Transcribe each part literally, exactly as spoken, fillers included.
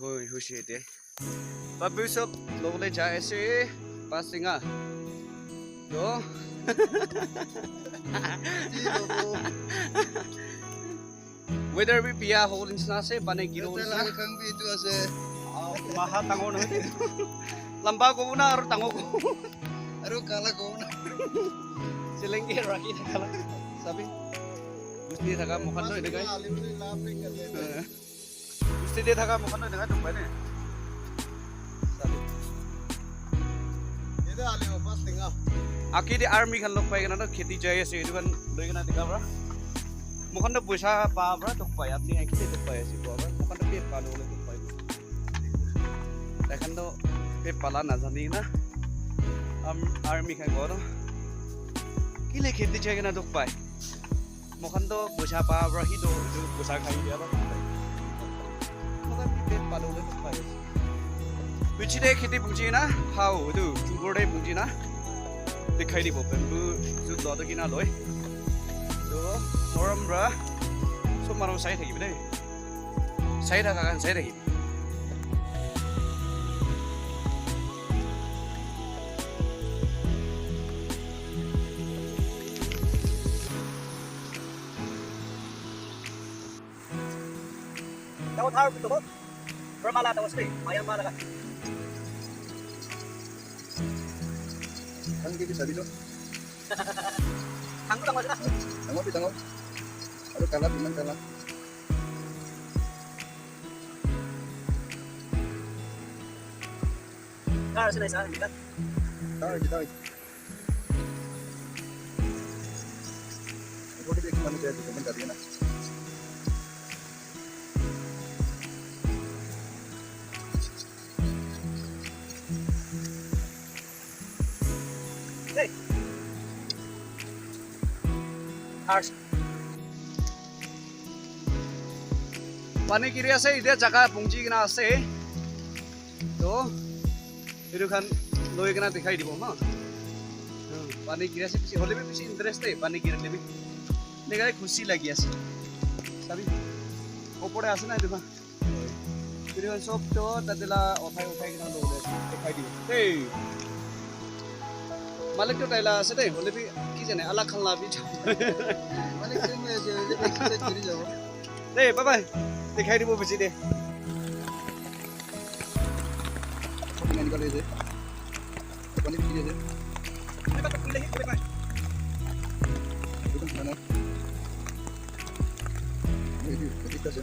Oi, hushi ete. Babu sob lobole jai ase, pas tenga. Yo. Weather bi biya hobo nisina ase, pani giri bo nisina. Khan bi etu ase. Ah, maha dangor nohoi de. Lamba kobo na aru dangor kobo. Aru kala kobo na. Selenge rakhi thaka la. Sabi. Gusti thaka mokhan toh etu kai. Gusti de thaka mokhan toh etu kai duk pai ne. Sabi. Etu ali pas tenga. Aki de army khan log pai kena toh kheti jai ase, etu khan loi kena dikha pra. Mokhan toh poisa pa pra duk pai, apni aki de duk pai ase koa pra. Mokhan toh pet pa lobole duk pai. Tai khan toh pet pala najani na. Am-, army khan koa toh. Kile kheti jai kena duk pai. Mokhan toh poisa pa pra hi toh etu poisa khai dia pra. Mokhan bi pet pala bole duk pai. Piche de kheti punchi na, hao, etu, chungkor de punchi na. Dikhai dibo, bamboo shoot lua toh kina loi. Toh, morom pra, sob manu sai thakibo de. Sai thaka khan sai thakibo. Tao thar pito bo. Bermala tao sri, mayam mala. Ang gigi sabi to. Ang ko tao sila. Ang ko pitang ko. Ano kala, pinang kala. Ah, sila isa, kita. Tao, kita. Ito, kita, kita, kita, kita, kita, kita. Hey. Harsh. Pani giri ase, etia jaga pungji kena ase. To, etu khan loi kena dikhai dibo, ha? Hmm, pani giri ase, bishi, hoile bi bishi interest de, pani girile bi. Eneka khushi lagi ase. Sabi, opor de ase na etu khan. Etu khan sob to tate la uthai, uthai kena loi ase, dikhai dibo. Hey! Malik to tai la ase de, hoile bi ki jane, alag khan la bi. Malik same ase, hoile bi ki jane, giri jabo. Hey, bye bye. Dikhai dibo bishi de. Pani giri ase.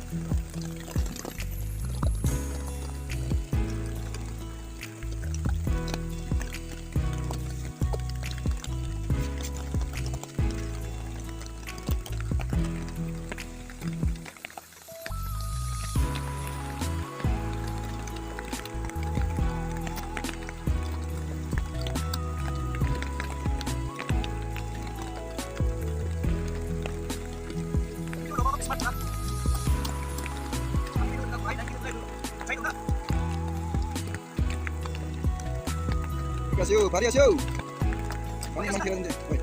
Kasi yo, pari asi yo. Pani man kiran de. Oi.